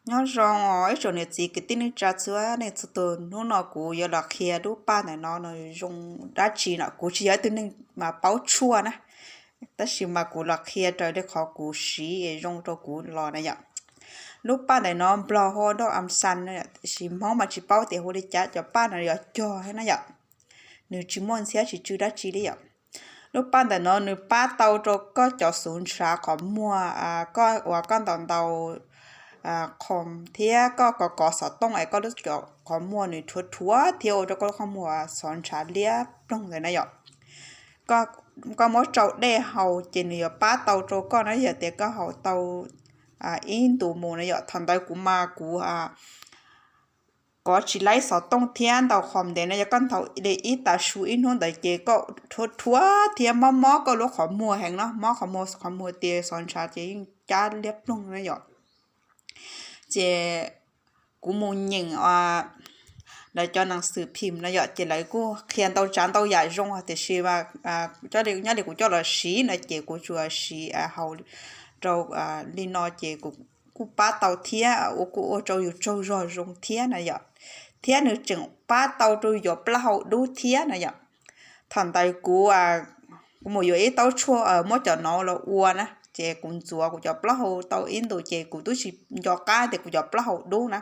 Nyob zoo os ib tsoom niam txiv kwv tij neej tsa txhua leej txhua tus, hnub no kuv yuav los qhia lub paj ntawm no no zoo dab tsi no. Kuv tsis yog ib tug neeg mas paub tshuaj na, tab sis mas kuv los qhia raws li qhov kuv siv zoo rau kuv los na yom. Lub paj ntawm no Nplog hu ua doj am xan, tiam sis Hmoob mas tsis paub tias hu li cas, cov paj no yog cog na yom. Nws tsis muaj ntxhiab tsis tsw dab tsi li yom. Lub paj ntawm no nws pab tau rau koj cov xuv ntshav qhov muag, koj uas koj ntaus ntaus qhov thiab koj kov kov xov tooj es koj lub qhov muag nws rhuav rhuav thiab ua rau koj lub qhov muag xuv ntshav liab ploog ntawd na yom. Koj muab tsau dej haus ces nws yuav pab tau rau koj na, yog tias koj haus tau ib ntus mus na yom. Thaum ntawd kuv mas kuv kov tsis laib xov tooj thiab ntaus qhov ntev no, yog koj ntaus li ib tav su ib hnub ntawd ces koj rhuav rhuav thiab mob mob koj lub qhov muag heev no, mob qhov muag, qhov muag tias xuv ntshav ces yeej cab liab ploog na yom. Ces kuv mus nyeem lawv cov nees xwm phim no yom, ces lawv kuj qhia ntau tsav ntau yam zoo, tiam sis nyob li kuv coj los siv no ces kuv tsuas siv haus rau li no ces kuv kuj pab tau thiab ua kuj ua rau yus tsaug zog zoo thiab na yom. Thiab nws tseem pab tau rau yuav plaub hau dub thiab na yom. Thaum ntawd kuv kuv mus yuav ib taub tshuaj muab cov no los ua na, ces kuv ntxuav kuv cov plaub hau tau ib ntus ces kuv twb tsis nco qab tias kuv cov plaub hau dub na.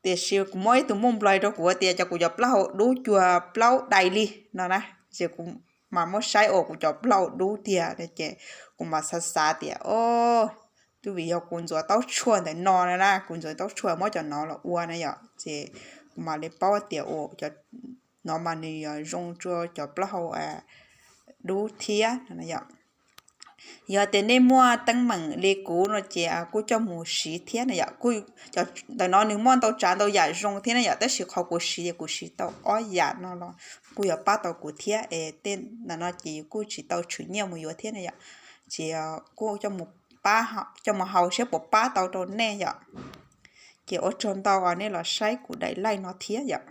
Tiam sis kuv muaj ib tug muaj nplai rau kuv tias cov kuv cov plaub hau dub cuag plaub dais li no na, ces kuv mas muab saib ua kuv cov plaub hau dub tiag ces kuv mas xav xav tias o, twb vim yog kuv ntxuav taub tshuaj ntawm no na, kuv ntxuav taub tshuaj muab cov no los ua na yom, ces kuv mam li paub tias ua cov no mas nws yuav zoo rau cov plaub hau dub thiab no yom. Yog tias nej muaj teeb meem li kuv no ces kuj coj mus siv thiab na yom. Ntawm no nws muaj ntau tsav ntau yam zoo thiab na yom, tab sis qhov kuv siv ces kuv siv tau ob yam no los kuj yuav pab tau kuv thiab es tej ntawm no ces kuj tsis tau tshwm nyiaj mus yuav thiab na yom. Ces kuj coj mus haus saib puas pab tau rau nej yom. Ces ua tsaug ntau nej los saib kuv daim live no thiab yom.